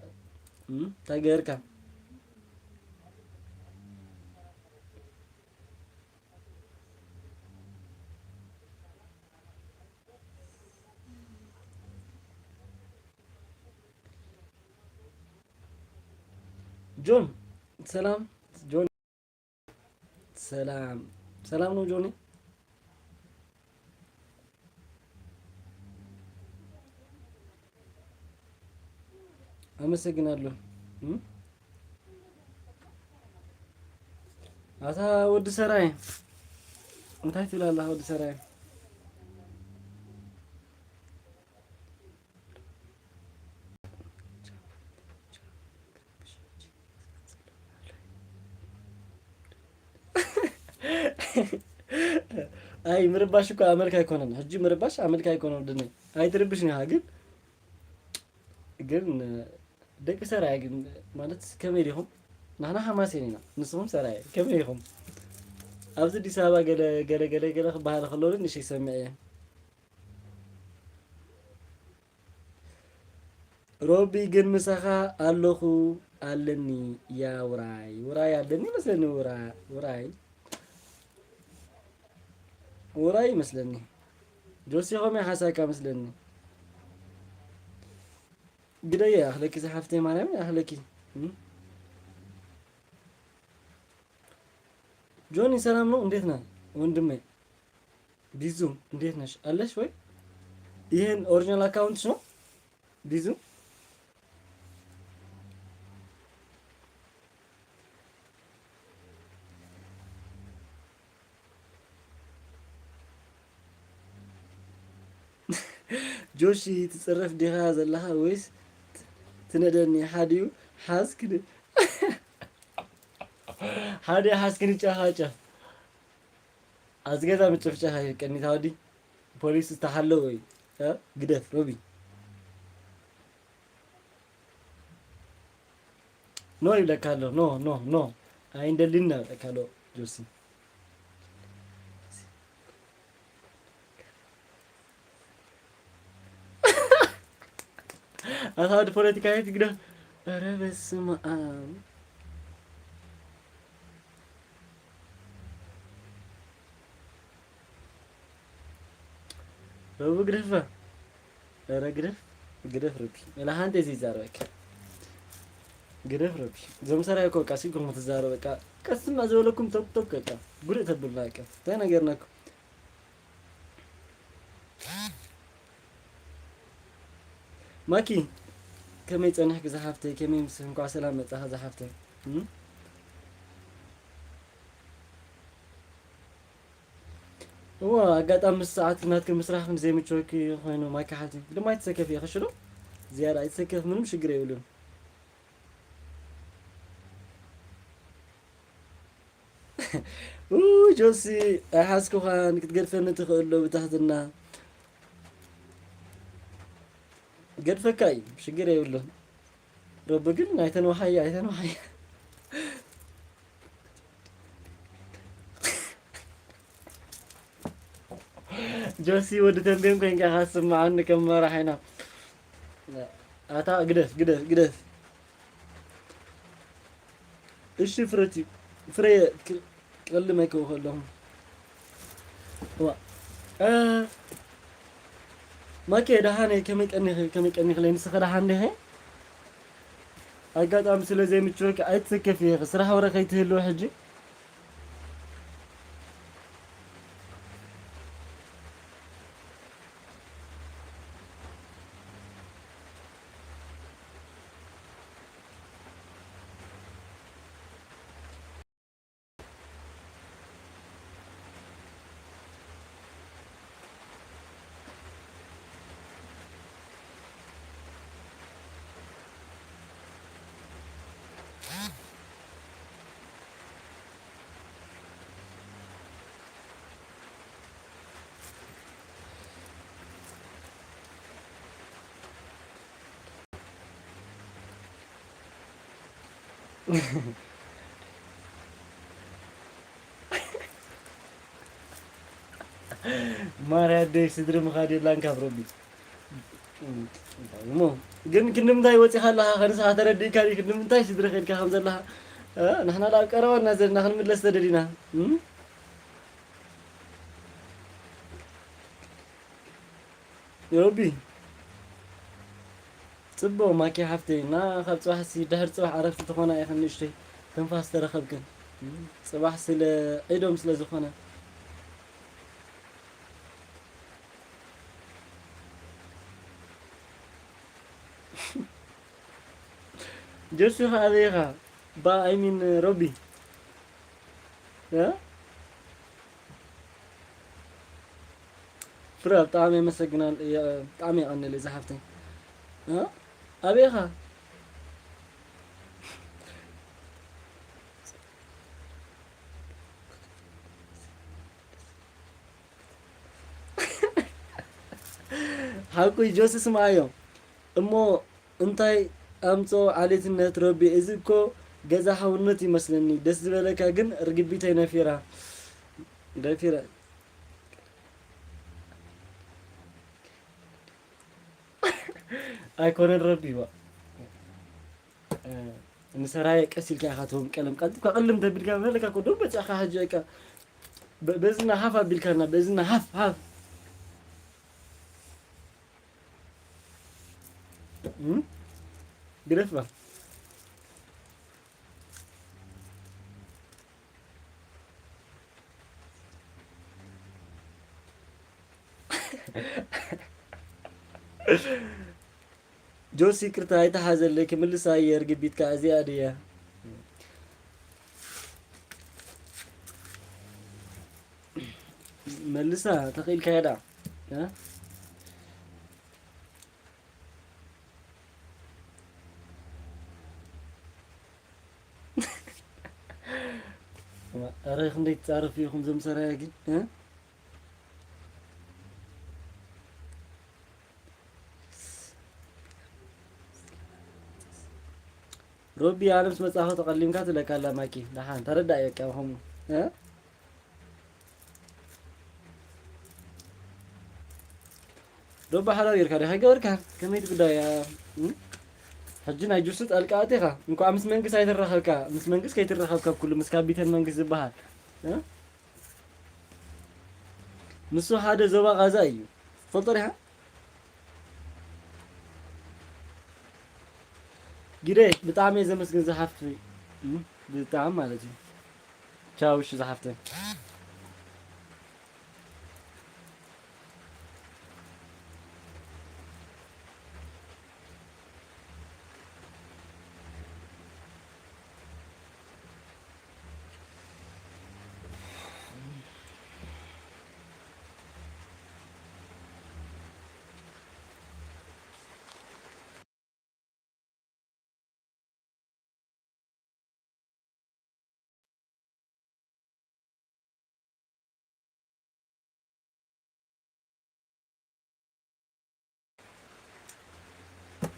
እም? ታገርካ። ጆን ሰላም፣ ጆን ሰላም፣ ሰላም ነው ጆኒ። አመሰግናለሁ። እም? ኣታ ወዲ ሰራይ እንታይ ትብል ኣለኻ ወዲ ሰራይ? ኣይ ምርባሽ እኮ ኣመልካ ኣይኮነን። ሕጂ ምርባሽ ኣመልካ ኣይኮነን ወድነይ። ኣይትርብሽኒ ኢኻ ግን፣ ግን ደቂ ሰራየ ግን ማለት ከመይ ዲኹም? ንሕና ሓማሴን ኢና፣ ንስኹም ሰራየ ከመይ ኢኹም? ኣብዚ ኣዲስ ኣበባ ገለ ገለ ገለ ገለ ክበሃል ከሎ ንእሽተይ ይሰምዕ እየ። ሮቢ ግን ምሳኻ ኣለኹ ኣለኒ ያ ውራይ፣ ውራይ ኣለኒ መስለኒ፣ ውራ-፣ ውራይ፣ ውራይ ይመስለኒ። ጆሲ ኸመይ ሓሳካ መስለኒ። ግደየ ኣኽለኪ ዝሓፍተይ ማርያም ኣኽለኪ። እም? ጆኒ ሰላም ነው? እንዴት ነህ ወንድሜ? ቢዙ እንዴት ነሽ? አለሽ ወይ? ይሄን ኦሪጂናል አካውንትሽ ነው ቢዙ? ጆሺ ትጽረፍ ዲኻ ዘለኻ ወይስ ትነደኒ? ሓዲኡ ሓዝክኒ ሓዲኡ ሓዝክኒ ጨፋጨፍ። ኣብዚ ገዛ ምጭፍጨፍ ኣይፍቀድን እዩ ታወዲ። ፖሊስ ዝተሓለወ እዩ። እ? ግደፍ ሮቢ። ኖ ይብለካ ኣሎ። ኖ፣ ኖ፣ ኖ። ኣይንደልን ኢና ይብለካ ኣሎ ጆሲ። ኣታ ወዲ ፖለቲካ የት ግደፍ። ኧረ በስመ ኣብ። ረቡ ግደፋ። ኧረ ግደፍ፣ ግደፍ ረቢ። ኢላ ሓንቲ እዚ ይዛረበካ። ግደፍ ረቢ። እዞም ሰራይ እኮ በቃ ሲልኩም ክትዛረቡ በቃ። ቀስማ ዝበለኩም ቶክ ቶክ በቃ። ጉድ ተብልና በቃ። እንታይ ነገርና እኮ። ማኪ፣ ከመይ ጸኒሕኪ ዝሓፍተይ? ከመይ ምስ እንኳዕ ሰላም መጻኻ ዝሓፍተይ። እም? እዋ፣ ኣጋጣሚ ምስ ሰዓት ናትኪ ምስራሕ ክንዲ ዘይምችወኪ ኮይኑ ማኪ ሓፍተይ። ድማ ኣይትሰከፊ ኢኺ ሽዶ? ዝያዳ ኣይትሰከፍ፣ ምንም ሽግር የብሉን። ኡ፣ ጆሲ፣ ኣይሓዝኩኻን፣ ክትገድፈኒ ትኽእል ዶ ብትሕትና? ገድፈካ እዩ፣ ሽግር የብሉን። ረቢ ግን ኣይተንዋሓያ፣ ኣይተንዋሓያ። ጆሲ፣ ወዲ ተንቤን ኮይንካ ኢኻ ትስምዓኒ ከም መራሒና። ኣታ ግደፍ፣ ግደፍ፣ ግደፍ። እሺ ፍረቲ፣ ፍረ ክ-፣ ክቕልመኪ ከለኹ። እዋ። እ፣ ማኬ፣ ደሓን እየ፣ ከመይ ቀኒኺ፣ ከመይ ቀኒኽለይ? ንስኺ ደሓን ዲኺ? ኣጋጣሚ ስለ ዘይምችወኪ ኣይትሰከፊ ኢኺ። ስራሕ ወረ ከይትህልዊ ሕጂ። ማርያ ኣደይ ስድሪ ምኻድ የላን ካብ ረቢ። እሞ ግን ክንዲ ምንታይ ወጺኻ ኣለኻ? ከንስኻ ተረዲእካ ድዩ? ክንዲ ምንታይ ስድሪ ኸድካ ከም ዘለኻ? እ? ንሕና ላብ ቀረበና ዘለና ክንምለስ ተደሊና። እም? ሮቢ፣ ጽቡቕ ማኪ ሓፍተይ፣ እና ካብ ጽባሕ ሲ ድሕሪ ጽባሕ ዕረፍቲ ትኾና ኢኽን ንእሽተይ ትንፋስ ተረኸብክን። ጽባሕ ስለ ዒዶም ስለ ዝኾነ። ጆሲ ኸ ኣበይ ኢኻ? ባ፣ I mean ሮቢ። እ? ፍረ ብጣዕሚ የመሰግናል፣ የ-፣ ብጣዕሚ የቐንል እዛ ሓፍተይ። እ? ኣበይ ኢኻ? ሓቁ ጆሲ ስምዓዮ እሞ እንታይ ኣምጾ ዓሌትነት ረቢ፣ እዚ እኮ ገዛ ሓውነት ይመስለኒ። ደስ ዝበለካ ግን ርግቢተይ ነፊራ፣ ነፊራ። ኣይኮነን ረቢ ዋ። እ፣ ንሰራየ ቀስ ኢልካ ኢኻ ትህቦም ቀለም። ቀልጢፍካ ቅልም ተቢልካ መለካ እኮ ደው በጺሕካ ሕጂ በቃ በ-፣ በዝና ሃፍ ኣቢልካና፣ በዝና ሃፍ፣ ሃፍ። እም? ግደፍ ባ። ጆሲ፣ ይቅርታ፣ ኣይተሓዘለይ፣ ክምልሳ እየ፣ ርግቢትካ እዚኣ ድያ? መልሳ፣ ተኽኢልካያ ዳ? እ? ኧረ ክንደይ ትጻረፉ ኢኹም እዞም ሰራያ ግን፣ እ? ሮቢ፣ ኣነ ምስ መጻኹ ተቐሊምካ ትብለካ ኣላ ማኪ። ደሓን ተረዳእ በቃ፣ ከምኡ፣ እ? ዶባ ሓላው ጌርካ ዲኻ ገበርካ? ከመይ ትጉዳይ እያ? እም? ሕጂ ናይ ጁስ ጣልቃ ኣቲኻ። እንኳዕ ምስ መንግስት ኣይትራኸብካ። ምስ መንግስት ከይትራኸብ ካብ ኩሉ፣ ምስ ካቢተን መንግስት ዝበሃል። እ? ንሱ ሓደ ዞባ ቃዛ እዩ። ትፈልጦ ዲኻ? ግደ፣ ብጣዕሚ እየ ዘመስግን ዝሓፍቲ። እም? ብጣዕሚ ማለት እዩ። ቻው፣ እሺ ዝሓፍተይ።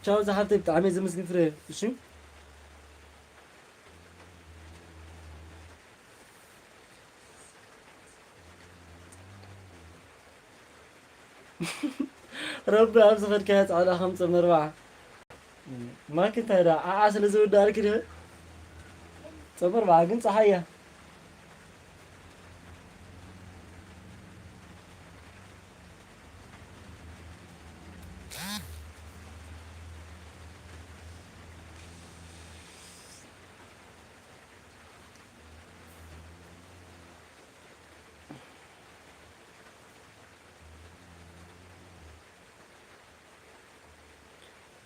ቻው ዝሓፍተይ፣ ብጣዕሚ እየ ዘመስግን ፍረ። እሺ። ረቢ ኣብ ዝኸድካዮ ጻዕዳ ከም ጸመርባዓ። ማኪ እንታይ ደኣ ዓዓ ስለ ዝውዳእልኪ ድዩ? ጸመርባዓ ግን ጸሓይ እያ።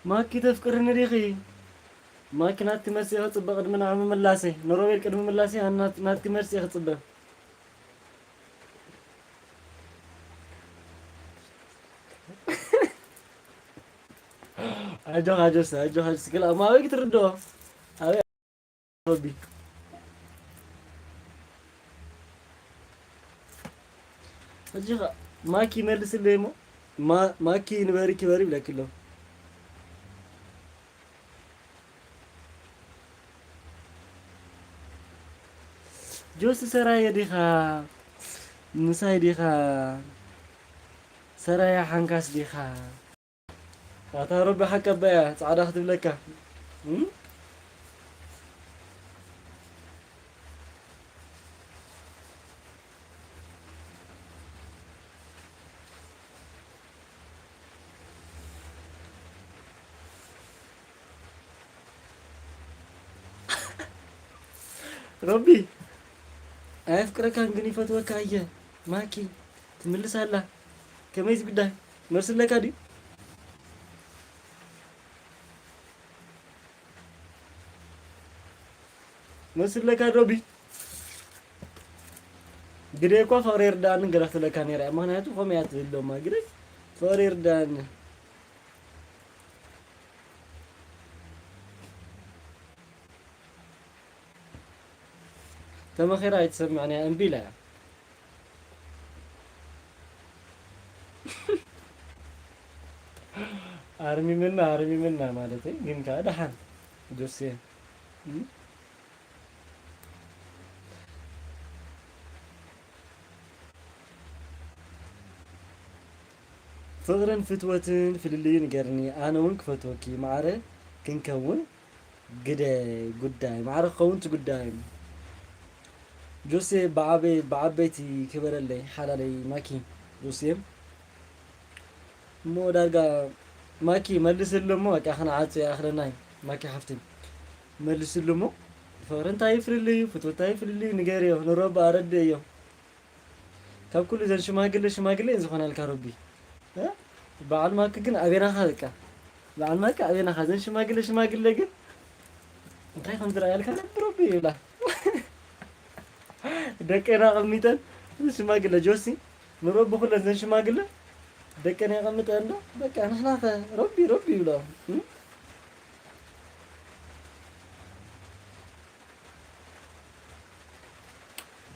ማኪ ተፍቅርኒ ዲኺ? ማኪ ናትኪ መልሲ እየ ክጽበ ቅድሚ ንዓ ምምላሰይ። ንሮቤል ቅድሚ ምላሰይ ኣነ ናት-፣ ናትኪ መልሲ እየ ክጽበ። ኣጆኻ፣ ኣጆኻ፣ ኣጆኻ፣ ኣጆኻ፣ ስክል ኣብ ማበይ ክትርድኦ? ኣበይ? ረቢ። ሕጂ ኸ ማኪ ይመልስለይ እሞ፣ ማ-፣ ማኪ ንበሪ ክበሪ ይብለኪ ኣሎ። ጆሲ ሰራየ ዲኻ? ምሳይ ዲኻ? ሰራየ ሓንካስ ዲኻ? ኣታ ረቢ ሓቀባ እያ ጻዕዳ ክትብለካ። እም? ሮቢ፣ ኣየፍቅረካን ግን ይፈትወካ እየ። ማኪ፣ ትምልስ ኣላ። ከመይዚ ጉዳይ? መልሲ ኣለካ ድዩ? መልሲ ኣለካ ሮቢ? ግደ እኳ ፍቕሪ ይርዳእኒ ገለ ክትብለካ ነይራ እያ። ምኽንያቱ ከምኡ እያ ትብል ሎማ። ግደ ፍቕሪ ይርዳእኒ። ተመኺራ ኣይትሰምዕን እያ፣ እምቢ ኢላ እያ። ኣርሚምና፣ ኣርሚምና ማለተይ፣ ግን ከኣ ደሓን ጆሴ። እም? ፍቕርን ፍትወትን ፍልልዩ ንገርኒ፣ ኣነ እውን ክፈትወኪ፣ ማዕረ ክንከውን ግደ ጉዳይ፣ ማዕረ ክኸውን እቲ ጉዳይ። ጆሴ ብዓበይ-፣ ብዓበይቲ ክበረለይ፣ ሓላለይ ማኪ፣ ጆሴ። እሞ ዳርጋ ማኪ መልስሉ እሞ፣ በቃ ክንዓጹ ይኣኽለና እዩ። ማኪ ሓፍቲ፣ መልስሉ እሞ፣ ፍቕሪ እንታይ እዩ ፍልልዩ፣ ፍትወት እንታይ እዩ ፍልልዩ፣ ንገርዮ፣ ንረቦ ኣረድእዮ። ካብ ኩሉ እዘን ሽማግለ፣ ሽማግለ እየን ዝኾናልካ ረቢ። እ? በዓል ማኪ ግን ኣበይናኻ በቃ። በዓል ማኪ ኣበይናኻ። ዘን ሽማግለ ሽማግለ ግን እንታይ ከም ዝረኣየልካ ነብሮ ይብላ። ደቀና ኣቐሚጠን ሽማግለ ጆሲ ምሮ ብኹለን ዘን ሽማግለ ደቀና የቐምጠን ዶ በቃ ንሕና ከ ረቢ ረቢ ይብላ። እም?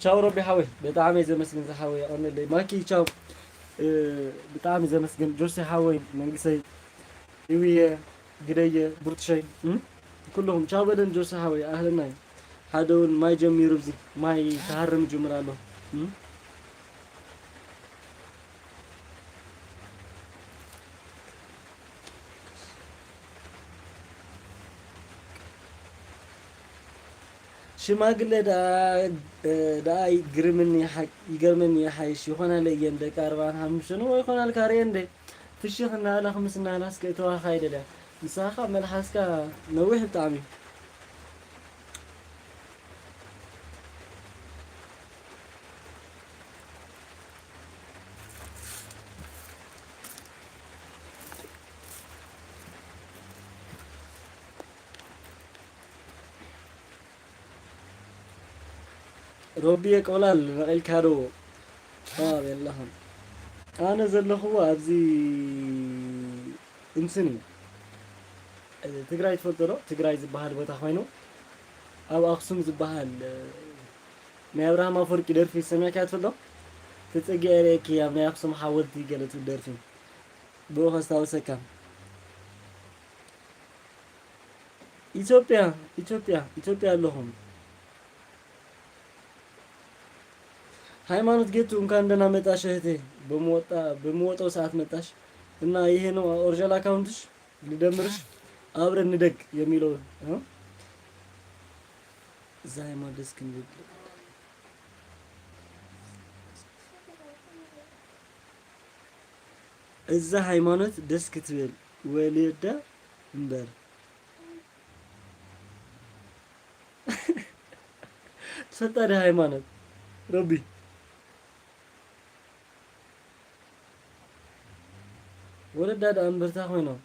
ቻው ሮቢ ሓወይ፣ ብጣዕሚ እየ ዘመስግን ዝሓወይ፣ የቐንለይ። ማኪ ቻው፣ እ፣ ብጣዕሚ ዘመስግን ጆሲ ሓወይ፣ መንግሰይ፣ ይውየ፣ ግደየ፣ ብርቱሸይ፣ እም? ኩልኹም ቻው በለን ጆሲ ሓወይ፣ ኣህለናይ። ሓደ እውን ማይ ጀሚሩ፣ እዚ ማይ ክሃርም ጅምር ኣሎ። እም? ሽማግለ ደኣ፣ እ፣ ደኣ ይግርምኒ ይሓ-፣ ይገርመኒ ይሓይሽ። ይኾናለ እየን ደቂ ኣርባዓን ሓሙሽተን ወይ ይኾናል ካርየ እንደ ፍሽኽ እናበላ ክምስ እናበላ እስከ እተዋኻ ይደልያ። ንስኻ ከኣ መልሓስካ ነዊሕ ብጣዕሚ። ሮቢየ ቆላል ነቒልካ ዶ? ዋ ቤላኻ። ኣነ ዘለኹዎ ኣብዚ እንትን እዩ። ትግራይ ትፈልጦ ዶ? ትግራይ ዝበሃል ቦታ ኮይኑ ኣብ ኣኽሱም ዝበሃል፣ ናይ ኣብርሃም ኣፈወርቂ ደርፊ ሰሚዕካያ ትፈልጦ? ተጸጊዐ ርእየኪ ኣብ ናይ ኣኽሱም ሓወልቲ ገለ ትብል ደርፊ። ብኡ ከስታውሰካ። ኢትዮጵያ፣ ኢትዮጵያ፣ ኢትዮጵያ ኣለኹም። ሃይማኖት ጌቱ እንኳን ደህና መጣሽ እህቴ። በምወጣ-፣ በምወጣው ሰዓት መጣሽ እና ይሄ ነው ኦሪጂናል አካውንትሽ፣ ልደምርሽ፣ አብረን እንደግ የሚለው፣ እ? እዛ ሃይማኖት ደስ ክንብል። እዛ ሃይማኖት ደስ ክትብል ወልዳ እምበር። ትፈልጣ ዶ ሃይማኖት? ረቢ። ወለዳ ደኣ እምበርታ ኮይኖም።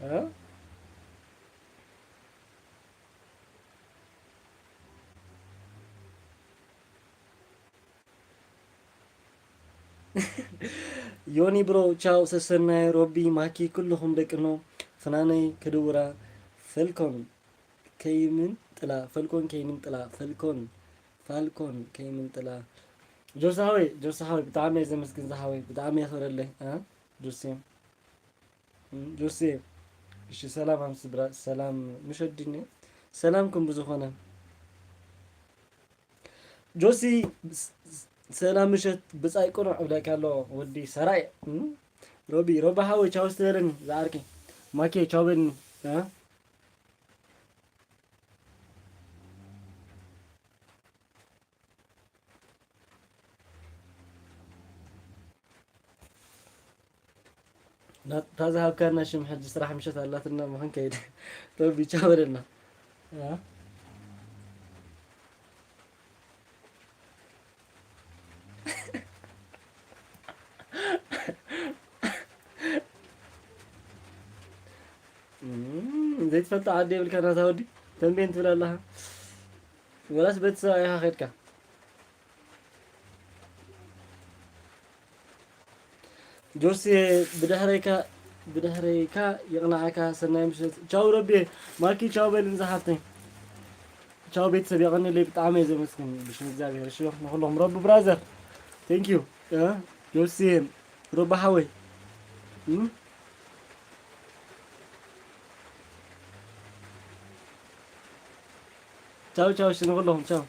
እ? ዮኒ ብሮ፣ ቻው፣ ሰሰናይ፣ ሮቢ፣ ማኪ፣ ኩልኹም ደቅኖ፣ ፍናነይ፣ ክድውራ፣ ፈልኮን፣ ከይምንጥላ፣ ፈልኮን፣ ከይምንጥላ፣ ፈልኮን፣ ፋልኮን፣ ከይምንጥላ። ጆርሳ ሓወይ፣ ጆርሳ ሓወይ፣ ብጣዕሚ እየ ዘመስግን ዝሓወይ፣ ብጣዕሚ የኽብረለይ፣ እ፣ ጆርሴ። እም፣ ጆሴ፣ እሺ፣ ሰላም ኣብ ስድራ፣ ሰላም ምሸት ድኔ፣ ሰላምኩም ብዝኾነ። ጆሲ፣ ስ-፣ ስ-፣ ሰላም ምሸት፣ ብጻይ ቅኑዕ እብለካ ኣሎ፣ ወዲ ሰራየ። እም፣ ሮቢ፣ ሮቢ ሓወይ፣ ቻው ስትበለኒ፣ ዝዓርከይ። ማኬ፣ ቻው በልኒ፣ እ? ና-፣ እታ ዝሃብካና ሽም ሕጂ ስራሕ ምሸት ኣላትና፣ ምኽን ከይድ። ረቢ ቻው በለና። እ? እም፣ ዘይትፈልጦ ዓዲ የብልካ ናታ ወዲ። ተንቤን ትብል ኣለኻ። ወላስ ቤተሰብ ኢኻ ኸድካ? ጆሲ፣ ብድሕረይካ፣ ብድሕረይካ ይቕናዓካ። ሰናይ ምሸት። ቻው ረቢ። ማኪ፣ ቻው በልን ዝሓፍተይ። ቻው ቤተሰብ፣ የቐንለይ፣ ብጣዕሚ እየ ዘመስግን ብሽም እግዚኣብሔር። እሺ፣ ንኹሎም ረቢ ብራዘር። Thank you። እ፣ ጆሲ፣ ሮቢ ሓወይ። እም? ቻው፣ ቻው፣ እሺ፣ ንኹሎም፣ ቻው።